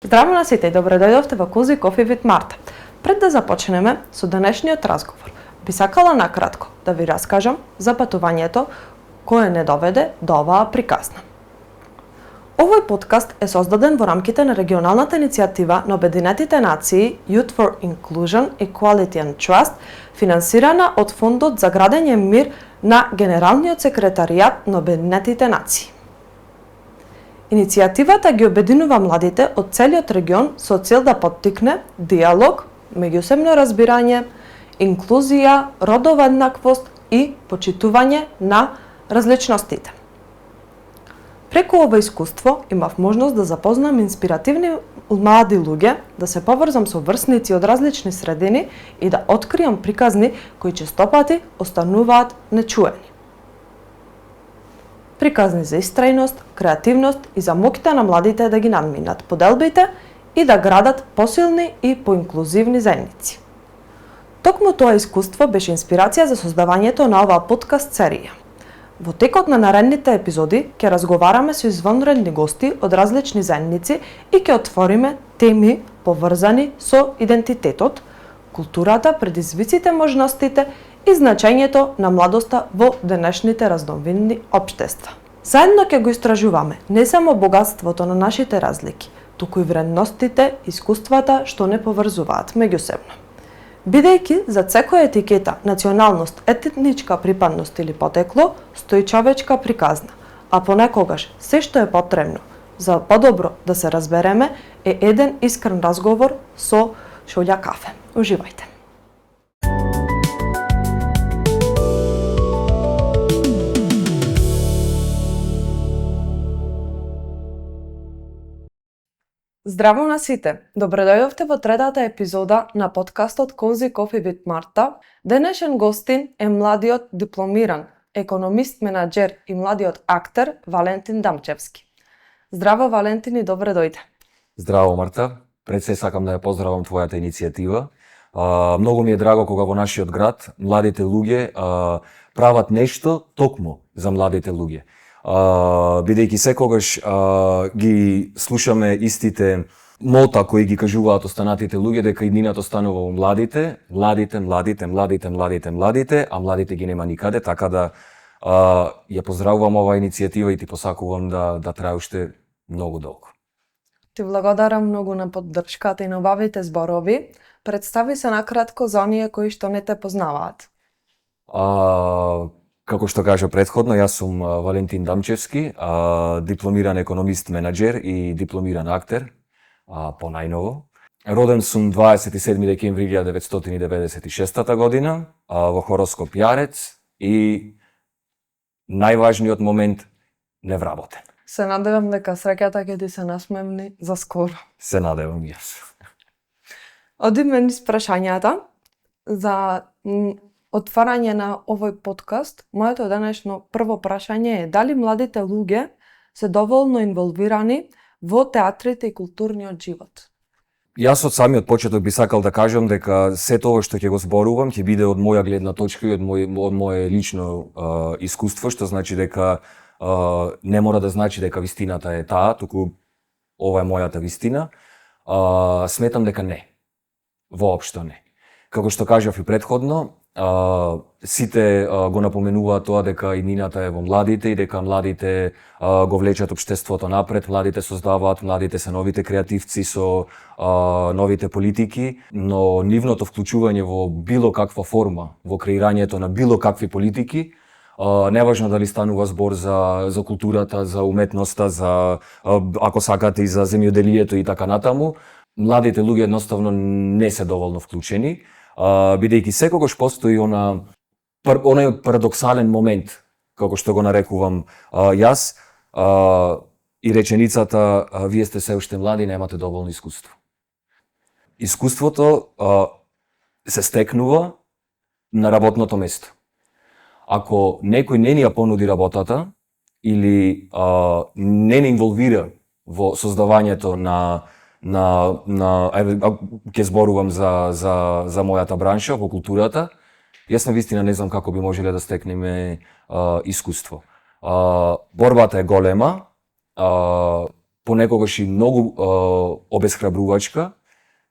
Здраво на сите и добро дојдовте во Cozy Coffee with Marta. Пред да започнеме со денешниот разговор, би сакала накратко да ви раскажам за патувањето кое не доведе до оваа приказна. Овој подкаст е создаден во рамките на регионалната иницијатива на Обединетите нации Youth for Inclusion, Equality and Trust, финансирана од Фондот за градење мир на Генералниот секретаријат на Обединетите нации. Иницијативата ги обединува младите од целиот регион со цел да поттикне диалог, меѓусебно разбирање, инклузија, родова еднаквост и почитување на различностите. Преку ова искуство имав можност да запознам инспиративни млади луѓе, да се поврзам со врсници од различни средини и да откриам приказни кои честопати остануваат нечуени. Приказни за истрајност, креативност и за моќта на младите да ги надминат поделбите и да градат посилни и поинклузивни заедници. Токму тоа искуство беше инспирација за создавањето на оваа подкаст серија. Во текот на наредните епизоди ќе разговараме со извонредни гости од различни заедници и ќе отвориме теми поврзани со идентитетот, културата, предизвиците, можностите и значењето на младоста во денешните разновидни општества. Заедно ќе го истражуваме не само богатството на нашите разлики, туку и вредностите, искуствата што не поврзуваат меѓусебно. Бидејќи за секоја етикета, националност, етничка припадност или потекло, стои човечка приказна, а понекогаш се што е потребно за подобро да се разбереме е еден искрен разговор со шолја кафе. Уживајте! Здраво на сите! Добро дојдовте во третата епизода на подкастот Cozy Coffee with Marta. Денешен гостин е младиот дипломиран економист, менаџер и младиот актер Валентин Дамчевски. Здраво, Валентин, и добро дојде. Здраво, Марта. Пред се сакам да ја поздравам твојата иницијатива. Многу ми е драго кога во нашиот град младите луѓе прават нешто токму за младите луѓе. Бидејќи секогаш ги слушаме истите мота кои ги кажуваат останатите луѓе дека иднината останува во младите, а младите ги нема никаде, така да ја поздравувам оваа иницијатива и ти посакувам да трае уште многу долго. Ти благодарам многу на поддршката и на убавите зборови. Представи се накратко за оние кои што не те познаваат. Како што кажа предходно, јас сум Валентин Дамчевски, дипломиран економист, менаџер и дипломиран актер, понајново. Роден сум 27 декември 1996 година во хороскоп Јарец и најважниот момент невработен. Се надевам дека среќата ќе ти се насмевни за скоро. Се надевам јас. Одиме низ прашањата за отварање на овој подкаст. Моето денешно прво прашање е дали младите луѓе се доволно инволвирани во театрите и културниот живот? Јас од самиот почеток би сакал да кажам дека се тоа што ќе го зборувам ќе биде од моја гледна точка и од моје лично искуство, што значи дека не мора да значи дека вистината е таа, туку ова е мојата вистина. Сметам дека не. Воопшто не. Како што кажав и предходно, сите го напоменуваат тоа дека иднината е во младите и дека младите го влечат општеството напред, младите создаваат, младите се новите креативци со новите политики, но нивното вклучување во било каква форма, во креирањето на било какви политики, неважно дали станува збор за културата, за уметноста, за ако сакате и за земјоделието и така натаму, младите луѓе едноставно не се доволно вклучени. Бидејќи секогаш постои онај парадоксален момент, како што го нарекувам јас, и реченицата вие сте се уште млади, немате доволно искуство. Искуството се стекнува на работното место. Ако некој не ни ја понуди работата или не ни инволвира во создавањето на ќе зборувам за мојата бранша во културата, јас навистина не знам како би можеле да стекнеме искуство. Борбата е голема, понекогаш и многу обесхрабрувачка,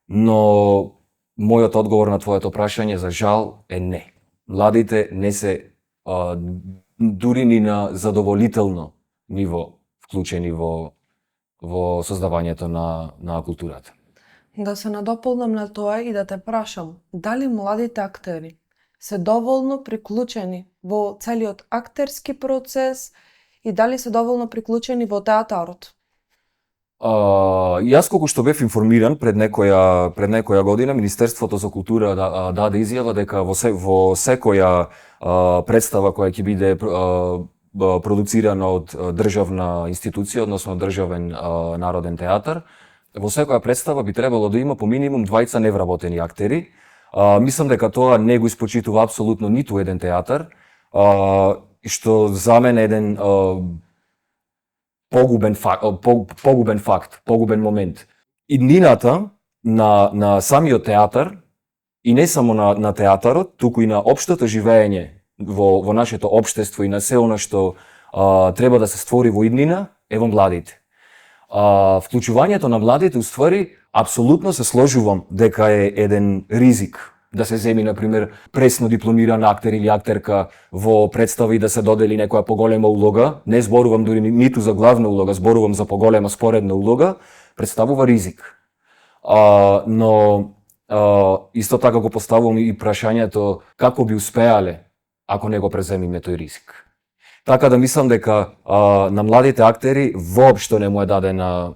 но мојот одговор на твоето прашање за жал е не. Младите не се дури ни на задоволително ниво вклучени во создавањето на културата. Да се надополнам на тоа и да те прашам, дали младите актери се доволно приклучени во целиот актерски процес и дали се доволно приклучени во театарот? Јас колку што бев информиран пред некоја година, Министерството за култура даде изјава дека во секоја представа која ќе биде продуцирана од државна институција, односно државен народен театар, во секоја представа би требало да има по минимум 2 невработени актери. Мислам дека тоа не го испочитува апсолутно ниту еден театар, што за мене еден погубен факт, погубен момент. Иднината на самиот театар, и не само на театарот, туку и на општото живење во нашето општество и на се она што треба да се створи во иднина, е во младите. Вклучувањето на младите, уствари, апсолутно се сложувам дека е еден ризик да се земи, например, пресно дипломиран актер или актерка во представа и да се додели некоја поголема улога. Не зборувам дури ниту за главна улога, зборувам за поголема споредна улога, представува ризик. Но исто така го поставувам и прашањето како би успеале ако не го преземиме тој ризик. Така да мислам дека на младите актери воопшто не му е дадена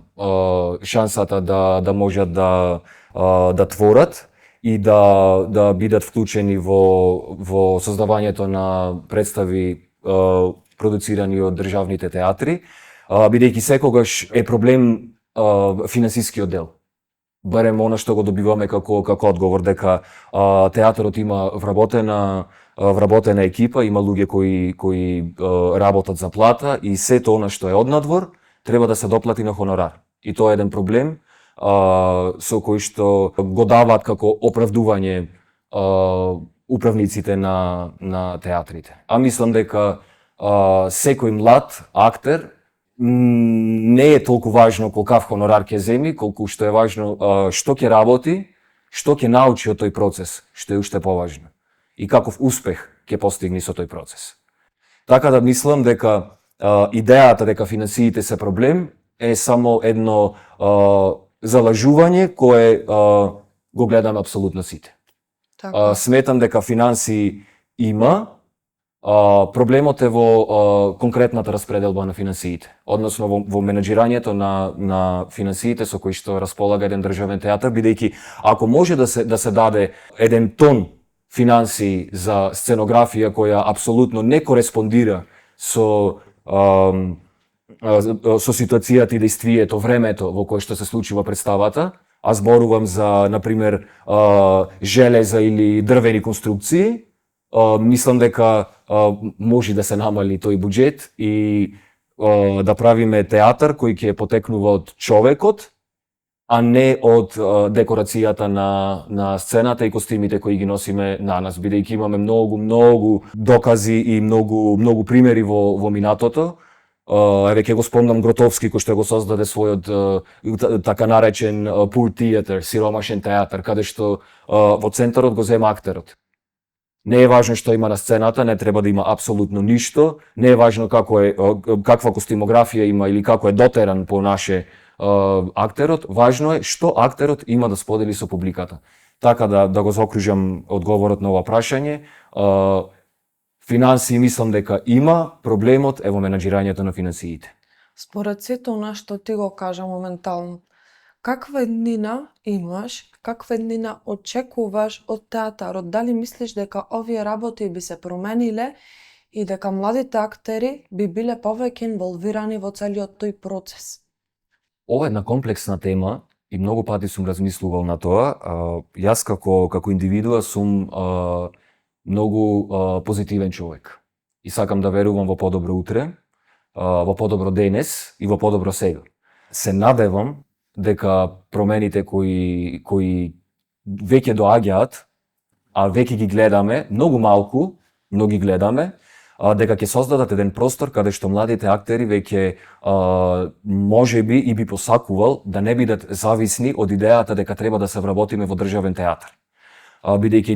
шансата да можат да творат и да бидат вклучени во создавањето на представи продуцирани од државните театри, бидејќи секогаш е проблем финансискиот дел. Барем она што го добиваме како одговор, дека театарот има вработена екипа, има луѓе кои работат за плата и сето она што е однадвор треба да се доплати на хонорар. И тоа е еден проблем со кој што го даваат како оправдување управниците на театрите. Мислам дека секој млад актер не е толку важно колкав хонорар ќе земи, колку што е важно што ќе работи, што ќе научи од тој процес, што е уште поважно. И каков успех ќе постигне со тој процес. Така да мислам дека идејата дека финансиите се проблем е само едно залажување кое го гледаме апсолутно сите. Така. Сметам дека финансии има, проблемот е во конкретната распределба на финансиите, односно во менеджирањето на финансиите со кои што располага еден државен театар, бидејќи ако може да се даде еден тон финансии за сценографија која апсолутно не кореспондира со ситуацијата и действието, времето во кое што се случува представата, зборувам за, например, железа или дрвени конструкции, мислам дека може да се намали тој буџет и да правиме театар кој ќе потекнува од човекот, а не од декорацијата на сцената и костимите кои ги носиме на нас, бидејќи имаме многу докази и многу примери во минатото. Еве ќе го спомнам Гротовски кој што го создаде својот така наречен poor theater, сиромашен театар, каде што во центарот го зема актерот. Не е важно што има на сцената, не треба да има апсолутно ништо, не е важно каква костимографија има или како е дотеран по наше актерот, важно е што актерот има да сподели со публиката. Така да го заокружам одговорот на ова прашање, финансии мислам дека има, проблемот е во менеджирањето на финансиите. Според сето она што ти го кажа моментално, каква еднина имаш, каква еднина очекуваш од театарот? Дали мислиш дека овие работи би се промениле и дека младите актери би биле повеќе инволвирани во целиот тој процес? Ова е една комплексна тема и многу пати сум размислувал на тоа. Јас како индивидуа сум многу позитивен човек и сакам да верувам во подобро утре, во подобро денес и во подобро сега. Се надевам дека промените кои веќе доаѓаат, а веќе ги гледаме, многу малку, но ги гледаме, дека ќе создадат еден простор каде што младите актери веќе можеби и би посакувал да не бидат зависни од идејата дека треба да се вработиме во државен театар. Бидејќи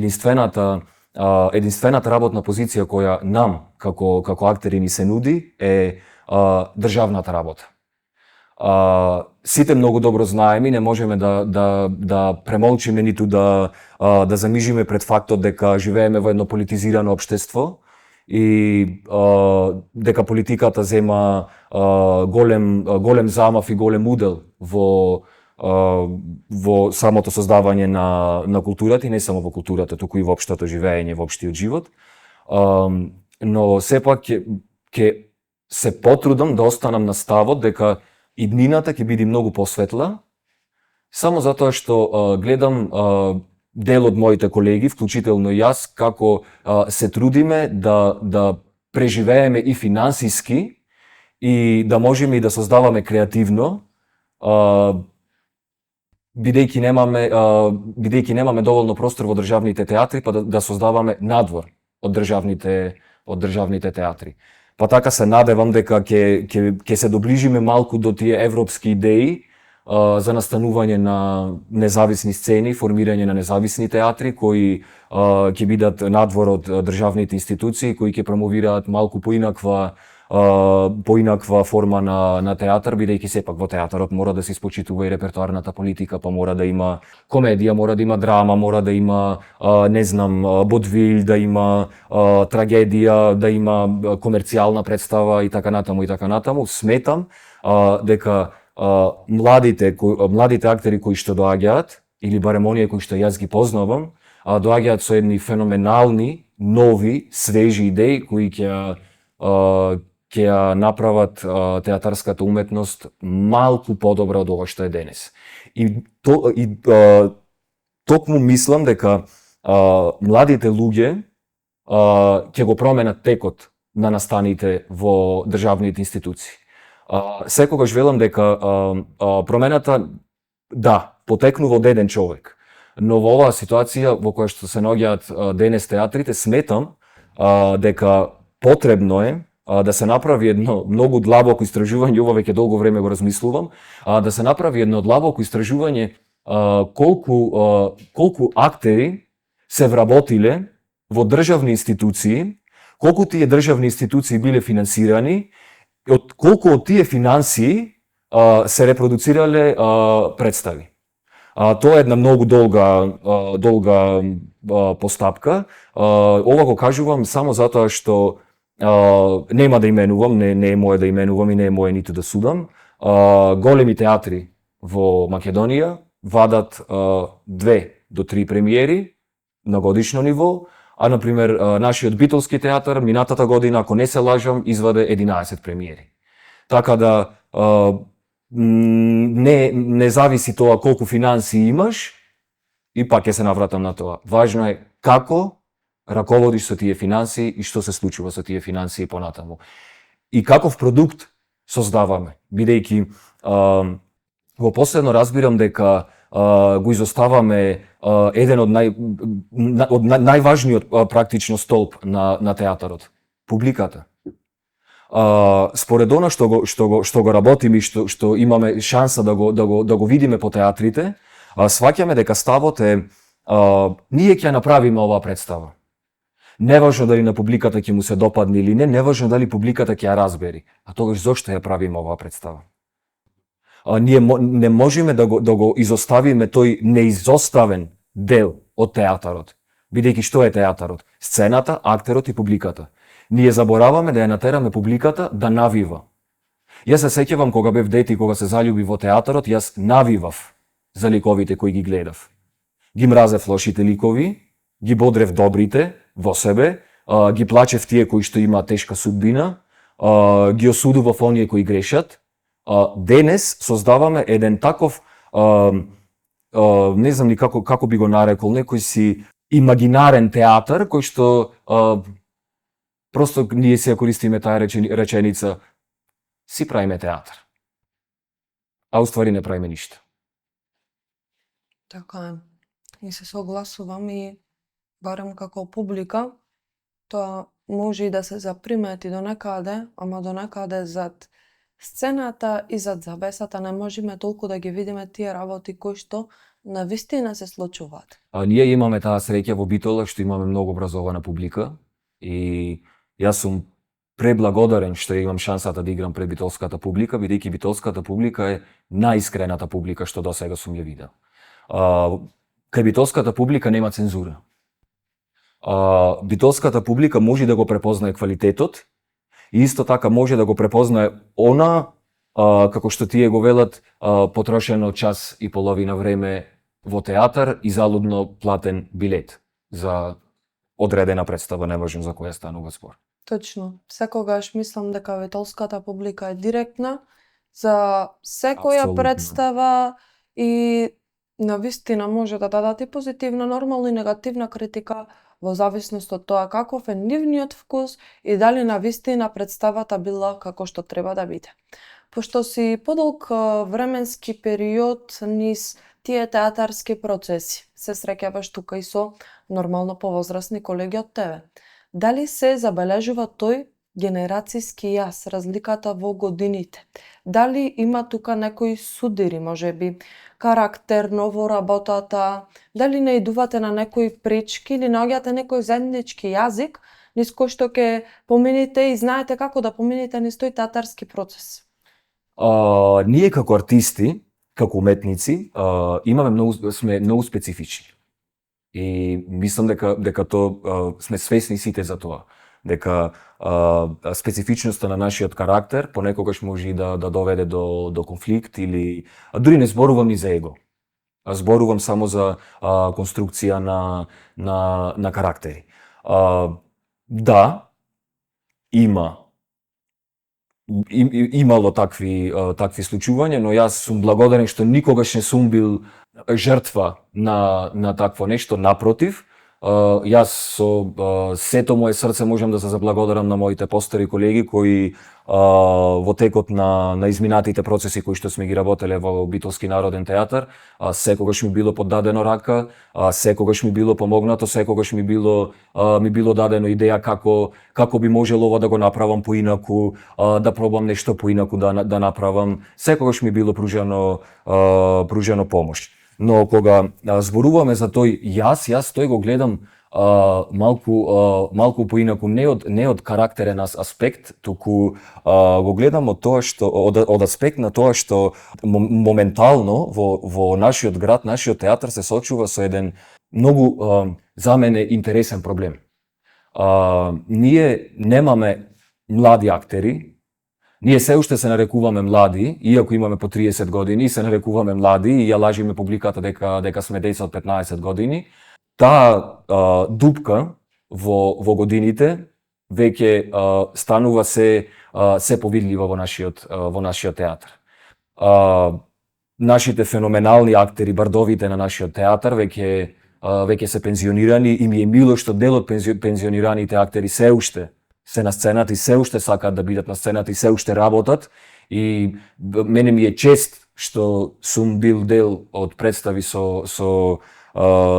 единствената работна позиција која нам како актери ни се нуди е државната работа. Сите многу добро знаеме, не можеме да премолчиме ниту да замижиме пред фактот дека живееме во едно политизирано општество и дека политиката зема голем замав и голем удел во самото создавање на културата, и не само во културата, туку и во општото живење, во општиот живот. Но сепак ќе се потрудам да останам на ставот дека иднината ќе биде многу посветла, само затоа што гледам дел од моите колеги, вклучително и јас, како се трудиме да преживееме и финансиски и да можеме и да создаваме креативно, бидејќи немаме доволно простор во државните театри, па да создаваме надвор од државните театри. Па така се надевам дека ќе се доближиме малку до тие европски идеи за настанување на независни сцени, формирање на независни театри кои ќе бидат надвор од државните институции, кои ќе промовираат малку поинаква форма на театар, бидејќи сепак во театарот мора да се испочитува и репертоарната политика, па мора да има комедија, мора да има драма, мора да има бодвил, да има трагедија, да има комерцијална представа и така натаму. Сметам дека младите актери кои што доаѓаат, или барем оние кои што јас ги познавам, доаѓаат со едни феноменални, нови, свежи идеи кои ќе направат театарската уметност малку подобра од ова што е денес. И токму мислам дека младите луѓе ќе го променат текот на настаните во државните институции. Секогаш велам дека промената, да, потекнува од еден човек, но во оваа ситуација во која што се наоѓаат денес театрите, сметам дека потребно е да се направи едно многу длабоко истражување, ова веќе долго време го размислувам, да се направи едно длабоко истражување колку актери се вработиле во државни институции, колку тие државни институции биле финансирани, колку од тие финансии се репродуцирале представи. Тоа е една многу долга постапка. Ова го кажувам само затоа што нема да именувам, не е моје да именувам и не е моје ниту да судам. Големи театри во Македонија вадат 2 до 3 премиери на годишно ниво, а например нашиот битолски театар минатата година, ако не се лажам, изваде 11 премиери. Така да не зависи тоа колку финансии имаш, и пак ќе се навратам на тоа. Важно е како раководиш со тие финансии и што се случува со тие финансии понатаму. И каков продукт создаваме, бидејќи во последно разбирам дека го изоставаме еден од најважниот практично столб на театарот, публиката. Според она што го работиме и што имаме шанса да го видиме по театрите, сваќаме дека ставот е ние ќе направиме оваа представа. Неважно дали на публиката ќе му се допадне или не, неважно дали публиката ќе ја разбери. А тогаш зошто ја правиме оваа представа? Ние не можеме да го изоставиме тој неизоставен дел од театарот. Бидејќи што е театарот? Сцената, актерот и публиката. Ние забораваме да ја натераме публиката да навива. Јас се сеќавам кога бев дете и кога се заљуби во театарот, јас навивав за ликовите кои ги гледав. Ги мразев лошите ликови, ги бодрев добрите во себе, ги плачев тие кои што имаат тешка судбина, ги осудував оние кои грешат. Денес создаваме еден таков, не знам ни како би го нарекол, некој си имагинарен театар, кој што просто ние се користиме таа реченица, си правиме театар. А уствари не правиме ништо. Така е. И се согласувам, и барем како публика, тоа може и да се запримети до некаде, ама до некаде зад сцената и зад завесата не можеме толку да ги видиме тие работи кои што навистина се случуваат. Ние имаме таа среќа во Битола што имаме многу образована публика и јас сум преблагодарен што имам шансата да играм пред битолската публика, бидејќи битолската публика е најискрената публика што досега сум ја видел. Кај битолската публика нема цензура. Битолската публика може да го препознае квалитетот и исто така може да го препознае она, како што тие го велат, потрошено час и половина време во театар и залудно платен билет за одредена представа, не можем за која станува збор. Точно. Секогаш мислам дека битолската публика е директна за секоја Апсолутно. представа и навистина може да дадат и позитивна, нормална и негативна критика во зависност од тоа каков е нивниот вкус и дали навистина представата била како што треба да биде. Пошто си подолг временски период низ тие театарски процеси, се среќаваш тука и со нормално повозрасни колеги од тебе. Дали се забележува тој генерацијски јас, разликата во годините? Дали има тука некои судири, можеби, карактерно во работата? Дали не идувате на некои пречки или наоѓате некој заеднички јазик низ кој што ќе помините и знаете како да помините низ тој театарски процес? Ние како артисти, како уметници, сме многу специфични. И мислам дека тоа сме свесни сите за тоа. Дека специфичноста на нашиот карактер понекогаш може и да доведе до конфликт или дури не зборувам ни за его. Зборувам само за конструкција на карактери. Да, имало такви случувања, но јас сум благодарен што никогаш не сум бил жртва на такво нешто, напротив. Јас со сето моje срце можам да се заблагодарам на моите постари колеги кои во текот на изминатите процеси кои што сме ги работеле во Битолски народен театар, секогаш ми било поддадено рака, секогаш ми било помогнато, секогаш ми било дадено идеја како би можело ова да го направам поинаку, да пробам нешто поинаку да направам, секогаш ми било пружено помош. Но кога зборуваме за тој јас тој го гледам малку поинаку, не од карактерен аспект, туку го гледам од аспект на тоа што моментално во нашиот град, нашиот театар се соочува со еден многу за мене интересен проблем. Ние немаме млади актери. Ние се уште се нарекуваме млади, иако имаме по 30 години, се нарекуваме млади и ја лажиме публиката дека сме деца од 15 години. Таа дупка во годините веќе станува се повидлива во нашиот театар. Нашите феноменални актери, бардовите на нашиот театар веќе се пензионирани и ми е мило што дел од пензионираните актери се уште се на сцената и се уште сакаат да бидат на сцената и се уште работат. И мене ми е чест што сум бил дел од представи со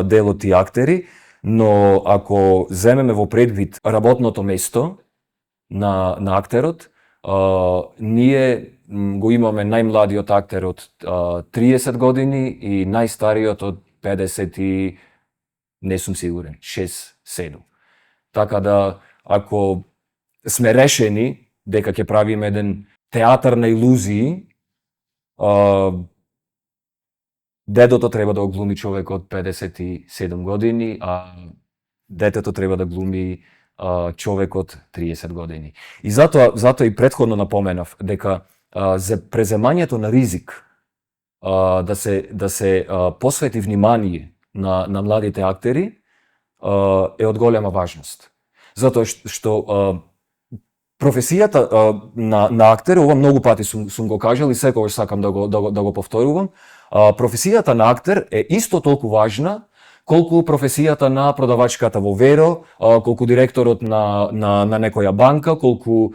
дел од тие актери, но ако земеме во предвид работното место на актерот, ние го имаме најмладиот актер од 30 години и најстариот од 50 и не сум сигурен, 6-7. Така да, ако сме решени дека ќе правиме еден театар на илузии, дедото треба да го глуми човек од 57 години, а детето треба да глуми човек од 30 години. И затоа и претходно напоменав дека за преземањето на ризик да се посвети внимание на младите актери е од голема важност. Затоа што професијата на актер, ова многу пати сум го кажал и секогаш сакам да го повторувам, професијата на актер е исто толку важна колку професијата на продавачката во Веро, колку директорот на некоја банка, колку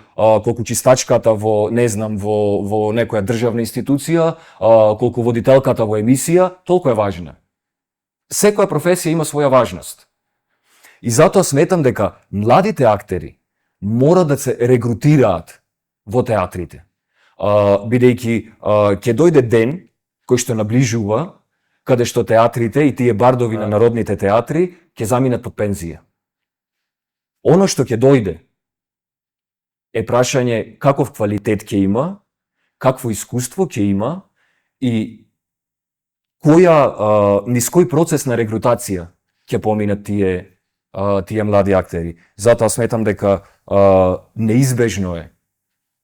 чистачката во некоја државна институција, колку водителката во емисија, толку е важна. Секоја професија има своја важност. И затоа сметам дека младите актери мора да се регрутираат во театрите. Бидејќи ќе дојде ден кој што наближува, каде што театрите и тие бардови на народните театри ќе заминат под пензија. Оно што ќе дојде е прашање каков квалитет ќе има, какво искуство ќе има и низ кој процес на регрутација ќе поминат тие млади актери. Затоа сметам дека неизбежно е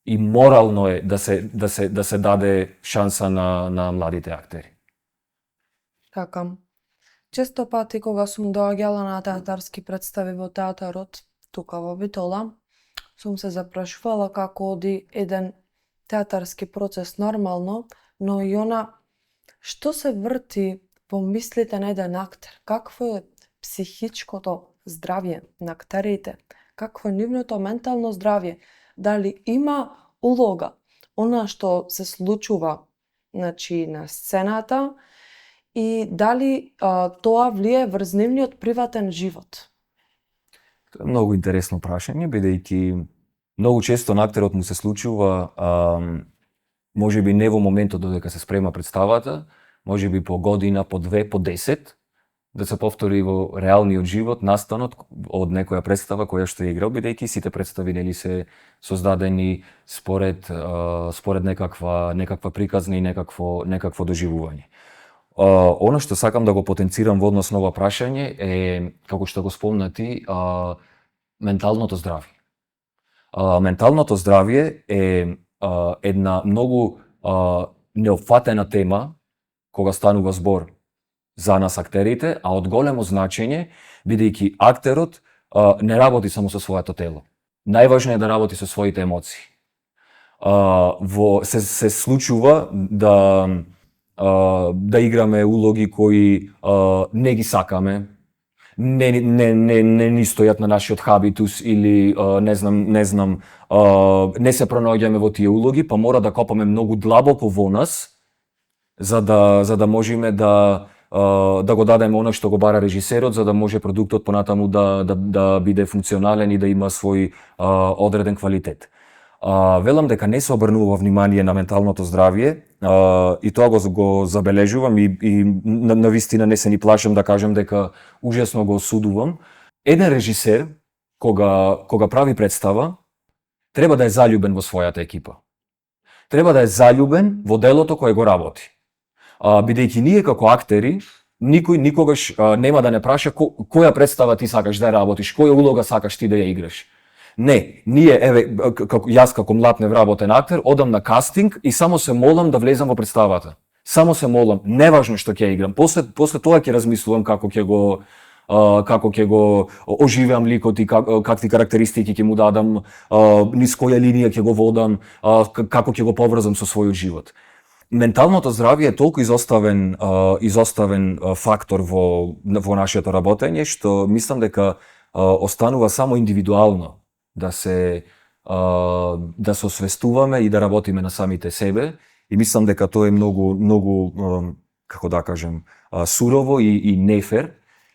и морално е да се даде шанса на младите актери. Така. Често пати кога сум доаѓала на театарски представи во театарот, тука во Битола, сум се запрашувала како оди еден театарски процес нормално, но и она што се врти во мислите на еден актер, какво е психичкото здравје на актерите, какво е нивното ментално здравје, дали има улога она што се случува на сцената и дали тоа влие врз нивниот приватен живот. Тоа е многу интересно прашање, бидејќи многу често на актерот му се случува, можеби не во моментот додека се спрема представата, можеби по година, по 2, по 10, да се повтори во реалниот живот настанот од некоја представа која што е играл, бидејќи сите представи нели се создадени според некаква приказна и некакво доживување. Она што сакам да го потенцирам во однос на ова прашање е, како што го спомна ти, менталното здравје. Менталното здравје е една многу неопфатена тема кога станува збор за нас актерите, а од големо значење, бидејќи актерот не работи само со своето тело. Најважно е да работи со своите емоции. Се случува да играме улоги кои не ги сакаме, не ни стојат на нашиот хабитус или не се пронаоѓаме во тие улоги, па мора да копаме многу длабоко во нас за да можеме да го дадеме оно што го бара режисерот, за да може продуктот понатаму да биде функционален и да има свој одреден квалитет. Велам дека не се обрнува внимание на менталното здравје и тоа го забележувам и на вистина не се ни плашам да кажам дека ужасно го осудувам. Еден режисер кога прави представа треба да е заљубен во својата екипа. Треба да е заљубен во делото кое го работи. Бидејќи ние како актери никој никогаш нема да не праша која представа ти сакаш да работиш, која улога сакаш ти да ја играш. Не, ние, јас како млад невработен актер, одам на кастинг и само се молам да влезам во представата. Само се молам, неважно што ќе играм. После тоа ќе размислувам како ќе го оживеам ликот и какви карактеристики ќе му дадам, низ која линија ќе го водам, како ќе го поврзам со својот живот. Менталното здравје е толку изоставен фактор во нашето работење, што мислам дека останува само индивидуално да се освестуваме и да работиме на самите себе, и мислам дека тоа е многу како да кажем, сурово и нефер,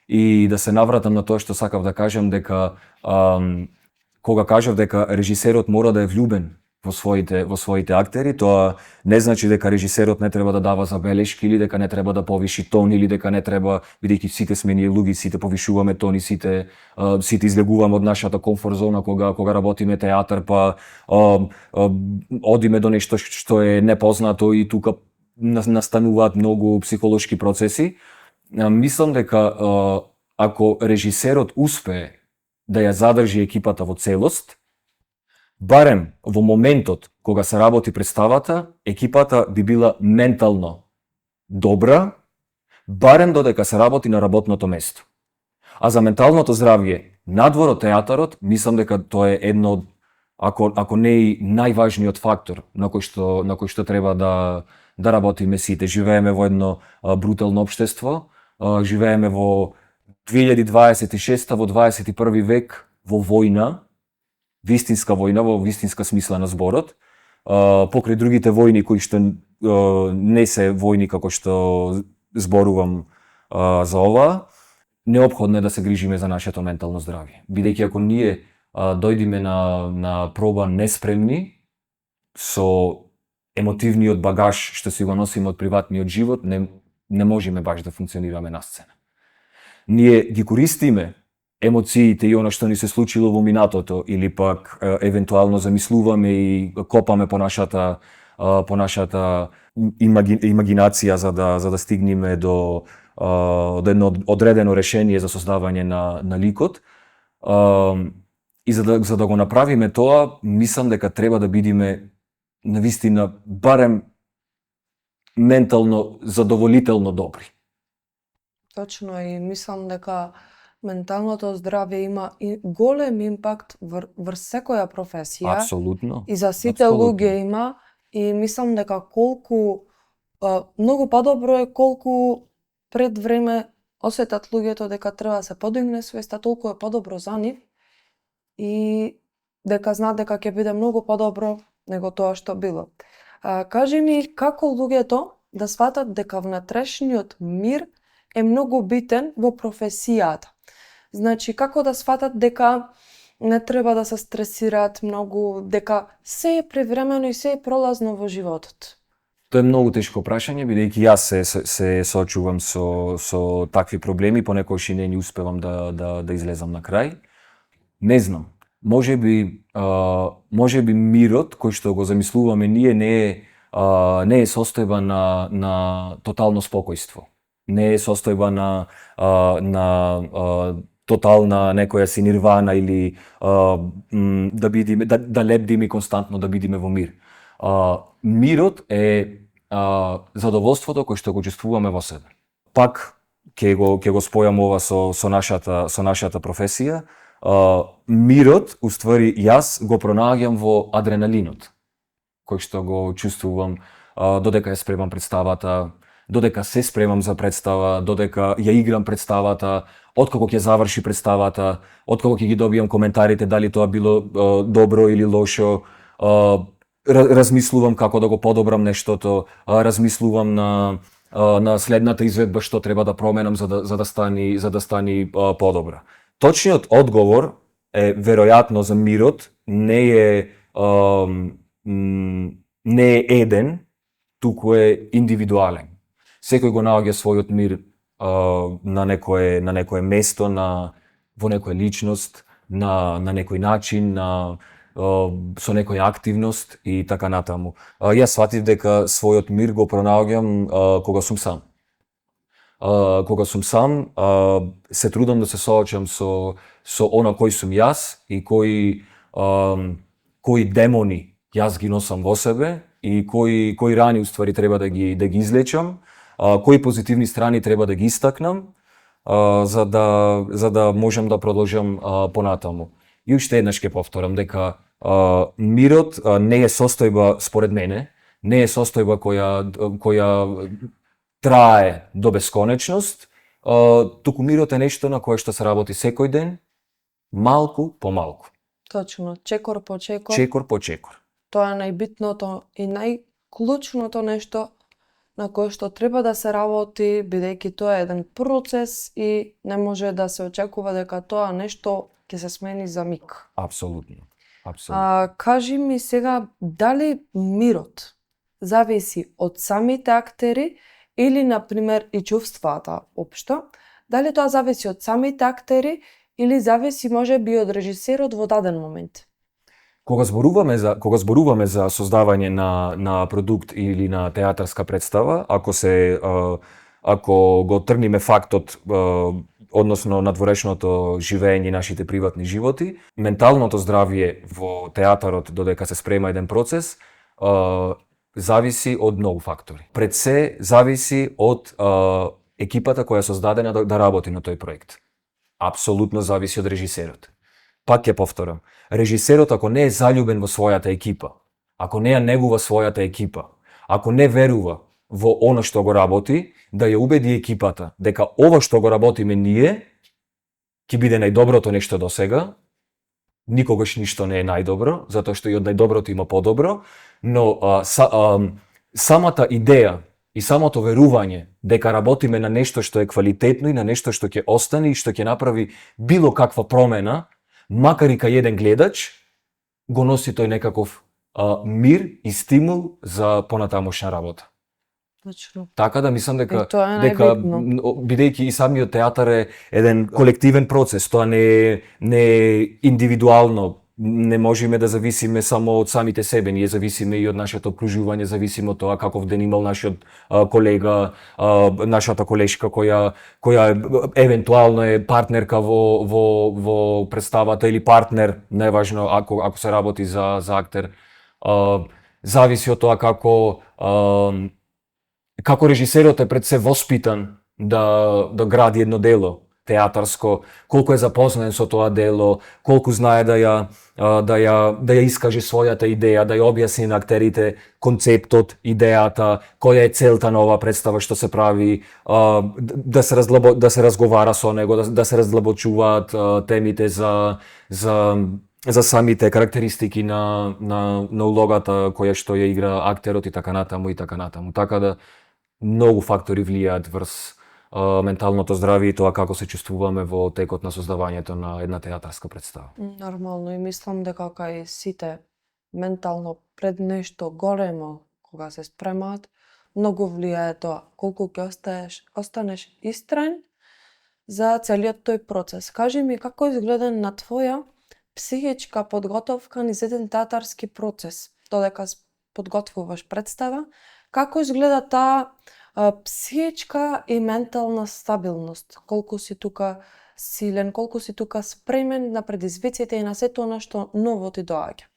и да се навратам на тоа што сакав да кажам, дека кога кажав дека режисерот мора да е влюбен во своите актери, тоа не значи дека режисерот не треба да дава забелешки или дека не треба да повиши тон или дека не треба, бидејќи сите сме ние луѓе, сите повишуваме тон и сите излегуваме од нашата комфорт зона кога работиме театар, па одиме до нешто што е непознато и тука настануваат многу психолошки процеси. Мислам дека ако режисерот успее да ја задржи екипата во целост, барем во моментот кога се работи представата, екипата би била ментално добра, барем додека се работи на работното место. А за менталното здравје надвор од театарот, мислам дека тоа е едно од, ако не и најважниот фактор на кој што треба да работиме сите. Живееме во едно брутално општество, живееме во 2026 во 21 век во војна, вистинска војна, во вистинска смисла на зборот, покрај другите војни кои што не се војни како што зборувам за ова, неопходно е да се грижиме за нашето ментално здравје. Бидејќи ако ние дојдиме на проба неспремни, со емотивниот багаж што си го носиме од приватниот живот, не можеме баш да функционираме на сцена. Ние ги користиме емоциите и она што ни се случило во минатото, или пак евентуално замислуваме и копаме по нашата имагинација за да стигнеме до едно одредено решение за создавање на ликот. И за да го направиме тоа, мислам дека треба да бидеме навистина барем ментално задоволително добри. Точно, и мислам дека менталното здравје има и голем импакт врз секоја професија. Апсолутно. И за сите луѓе има, и мислам дека многу подобро е колку пред време осетат луѓето дека треба да се подигне свеста, толку е подобро за нив и дека знаат дека ќе биде многу подобро него тоа што било. Кажи ми, како луѓето да сватат дека внатрешниот мир е многу битен во професијата? Значи, како да сватат дека не треба да се стресираат многу, дека се е превремено и се е пролазно во животот? Тоа е многу тешко прашање, бидејќи јас се соочувам со такви проблеми, понекогаш и не успевам да излезам на крај. Не знам. Може би мирот кој што го замислуваме ние не е состојба на тотално спокојство. Не е состојба на тотална некоја си нирвана или да лебдиме константно да бидиме во мир. Мирот е задоволството кое што го чувствуваме во себе. Пак ќе го спојам ова со нашата професија. Мирот, уствари, јас го пронаѓам во адреналинот, кој што го чувствувам додека ја спремам представата, додека се спремам за представа, додека ја играм представата, откако ќе заврши представата, откако ќе ги добијам коментарите дали тоа било добро или лошо, размислувам како да го подобрам нештото, размислувам на следната изведба што треба да променам за да стани подобра. Точниот одговор е веројатно за мирот не е еден, туку е индивидуален. Секој го наоѓа својот мир на некое место, во некоја личност, на некој начин, со некоја активност и така натаму. Јас сватив дека својот мир го пронаоѓам кога сум сам. Кога сум сам, се трудам да се соочам со она кој сум јас и кои демони јас ги носам во себе и кои рани уствари треба да ги излечам, кои позитивни страни треба да ги истакнам, за да можам да продолжам понатаму. И уште еднаш ќе повторам дека мирот не е состојба, според мене, не е состојба која трае до бесконечност, туку мирот е нешто на кое што се работи секој ден, малку по малку. Точно, чекор по чекор. Чекор по чекор. Тоа е најбитното и најклучното нешто на кое што треба да се работи, бидејќи тоа е еден процес и не може да се очекува дека тоа нешто ќе се смени за миг. Апсолутно. Кажи ми сега, дали мирот зависи од самите актери или, например, и чувствата општо? Дали тоа зависи од самите актери или зависи можеби од режисерот во даден момент? Кога зборуваме за создавање на продукт или на театарска представа, ако го тргнеме фактот, односно надворешното живење и нашите приватни животи, менталното здравје во театарот додека се спрема еден процес, зависи од многу фактори. Пред се зависи од екипата која е создадена да работи на тој проект. Апсолутно зависи од режисерот. Пак ќе повторам, режисерот ако не е заљубен во својата екипа, ако не ја негува својата екипа, ако не верува во она што го работи, да ја убеди екипата дека ова што го работиме ние ќе биде најдоброто нешто до сега, никогаш ништо не е најдобро, затоа што и од најдоброто има подобро, но самата идеја и самото верување дека работиме на нешто што е квалитетно и на нешто што ќе остане и што ќе направи било каква промена макар и кај еден гледач, го носи тој некаков мир и стимул за понатамошна работа. Точно. Така да мислам дека И тоа е најбитно. бидејќи и самиот театар е еден колективен процес, тоа не е индивидуално, не можеме да зависиме само од самите себе, ние зависиме и од нашето окружување, зависиме од тоа каков ден имал нашиот колега, нашата колешка која евентуално е партнерка во представата или партнер, неважно ако се работи за актер. Зависи од тоа како режисерот е пред се воспитан да гради едно дело театарско, колку е запознат со тоа дело, колку знае да ја искаже својата идеја, да ја објасни на актерите концептот, идејата, која е целта на оваа представа што се прави, да се разговара со него, да се раздлабочуваат темите за самите карактеристики на улогата која што ја игра актерот и така натаму и така натаму. Така да многу фактори влијаат врз менталното здравје и тоа како се чувствуваме во текот на создавањето на една театарска представа. Нормално, и мислам дека кај сите ментално пред нешто големо кога се спремаат, многу влијае тоа колку ќе останеш истрен за целиот тој процес. Кажи ми како изгледа на твоја психичка подготовка низ еден театарски процес, додека подготвуваш представа, како изгледа таа психичка и ментална стабилност, колку си тука силен, колку си тука спремен на предизвиците и на сето она што ново ти доаѓа?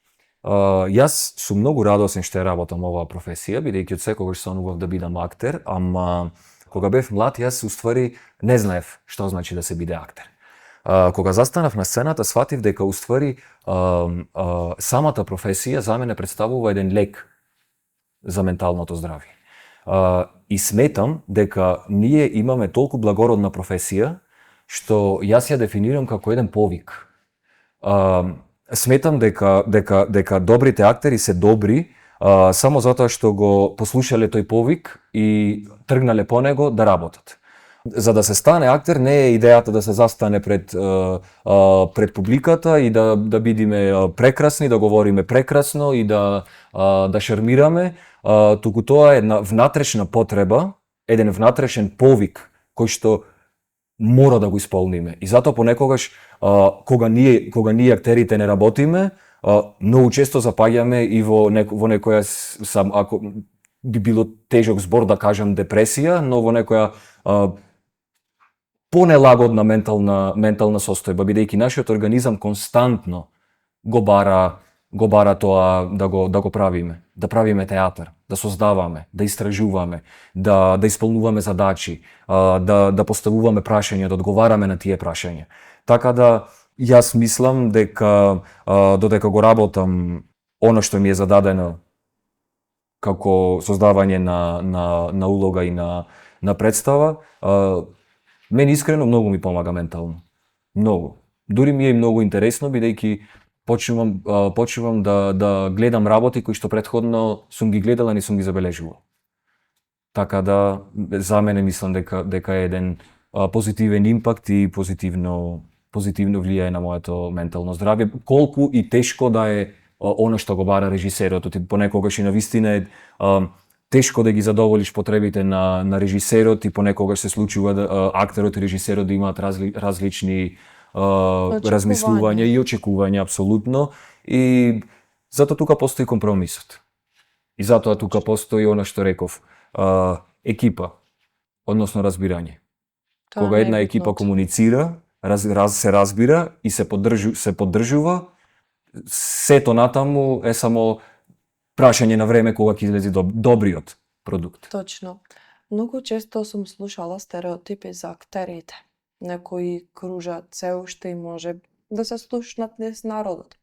Јас сум многу радосен што ја работам оваа професија, бидејќи од секогаш сонував да бидам актер, ама кога бев млад, јас уствари не знаев што значи да се биде актер. Кога застанав на сцената, сватив дека уствари самата професија за мене представува еден лек за менталното здравје. И сметам дека ние имаме толку благородна професија што јас ја дефинирам како еден повик. Сметам дека добрите актери се добри само затоа што го послушале тој повик и тргнале по него да работат. За да се стане актер не е идејата да се застане пред публиката и да бидиме прекрасни, да говориме прекрасно и да шармираме, туку тоа е една внатрешна потреба, еден внатрешен повик кој што мора да го исполниме. И затоа понекогаш кога ние актерите не работиме, многу често запаѓаме и во некоја ако би било тежок збор да кажам депресија, но во некоја понелагодна ментална состојба, бидејќи нашиот организам константно го бара тоа да го правиме, да правиме театар, да создаваме, да истражуваме, да исполнуваме задачи, да поставуваме прашања, да одговараме на тие прашања. Така да јас мислам дека додека го работам она што ми е зададено како создавање на улога и на представа, мене искрено многу ми помага ментално. Многу. Дури ми е многу интересно бидејќи почнувам да гледам работи кои што претходно сум ги гледал, а не сум ги забележувал. Така да за мене мислам дека е еден позитивен импакт и позитивно влијае на моето ментално здравје, колку и тешко да е она што го бара режисерот. Понекогаш и навистина е тешко да ги задоволиш потребите на режисерот и понекогаш се случува да актерот и режисерот да имаат различни размислувања и очекувања апсолутно, и затоа тука постои компромисот. И затоа тука постои она што реков, екипа, односно разбирање. Кога една екипа комуницира, се разбира и се поддржува, сето натаму е само прашање на време кога ќе излезе добриот продукт. Точно. Многу често сум слушала стереотипи за актерите. Некои кружат се уште и може да се слушнат низ народот.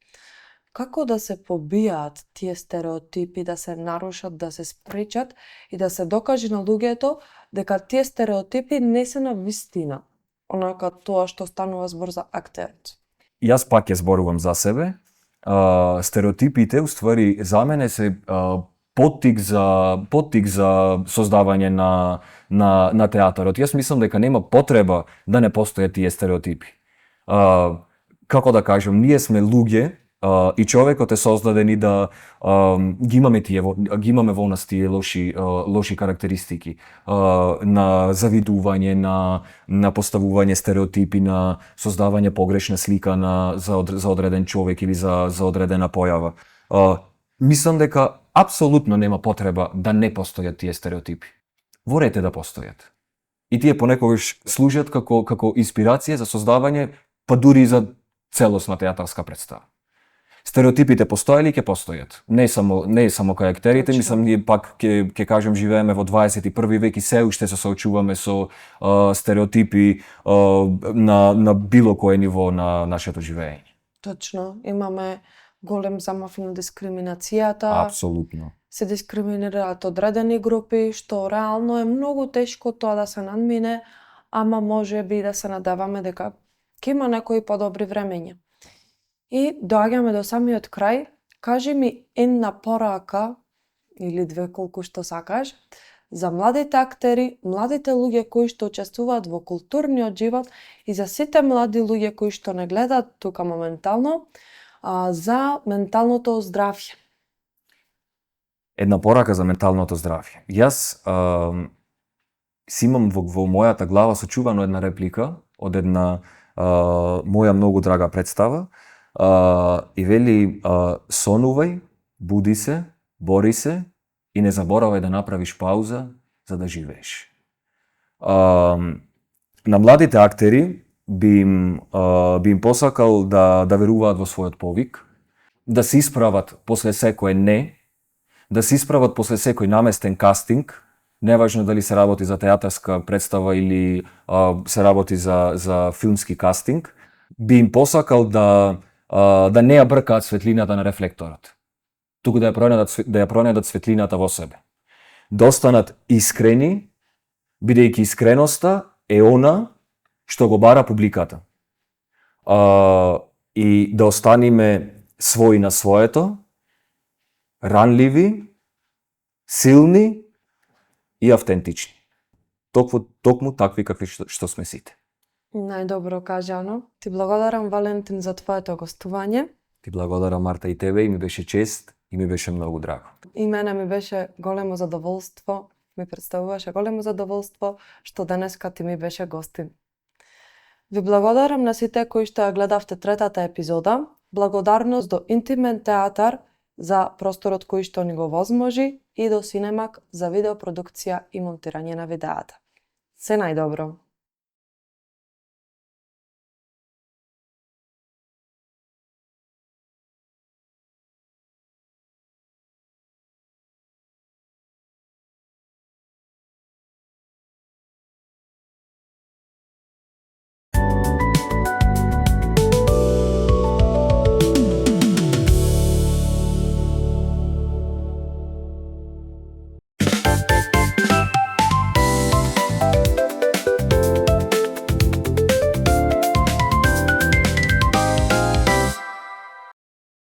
Како да се побијаат тие стереотипи, да се нарушат, да се спречат и да се докаже на луѓето дека тие стереотипи не се на вистина, онака тоа што станува збор за актерот? Јас пак ја зборувам за себе. Стереотипите, уствари, за мене се поттик за создавање на театарот. Јас мислам дека нема потреба да не постојат тие стереотипи. како да кажам, ние сме луѓе и човекот е создаден и да ги имаме во нас тие лоши карактеристики на завидување, на поставување стереотипи, на создавање погрешна слика за одреден човек или за одредена појава. Мислам дека апсолутно нема потреба да не постојат тие стереотипи. Ворете да постојат. И тие понекогаш служат како инспирација за создавање, па дури и за целосна театарска представа. Стереотипите постоеле и ќе постојат. Не е само кај актерите, мислам ние пак ќе кажем живееме во 21 век и се уште се соочуваме со стереотипи на било кое ниво на нашето живење. Точно, имаме голем замав на дискриминацијата. Апсолутно. Се дискриминираат одредени групи, што реално е многу тешко тоа да се надмине, ама може би да се надаваме дека ќе има некои подобри времења. И доаѓаме до самиот крај. Кажи ми една порака, или две колку што сакаш, за младите актери, младите луѓе кои што учествуваат во културниот живот и за сите млади луѓе кои што не гледаат тука моментално, за менталното здравје. Една порака за менталното здравје. Јас си имам во мојата глава сочувано една реплика од една моја многу драга представа и вели сонувај, буди се, бори се и не заборавај да направиш пауза за да живееш. На младите актери би им посакал да веруваат во својот повик, да се исправат после секое не, да се исправат после секој наместен кастинг, неважно дали се работи за театарска представа или се работи за филмски кастинг, би им посакал да не ја бркаат светлината на рефлекторот, туку да ја пронедат светлината во себе. Да останат искрени, бидејќи искреноста е она што го бара публиката. И да останеме своји на своето, ранливи, силни и автентични. Токму такви какви што сме сите. Најдобро кажано. Ти благодарам, Валентин, за твоето гостување. Ти благодарам, Марта, и тебе, и ми беше чест и ми беше многу драго. И мене ми беше големо задоволство, ми представуваше големо задоволство што денеска ти ми беше гостин. Ви благодарам на сите кои што ја гледавте третата епизода. Благодарност до Интимен театар за просторот кој што ни го возможи и до Синемак за видеопродукција и монтирање на видеата. Се најдобро!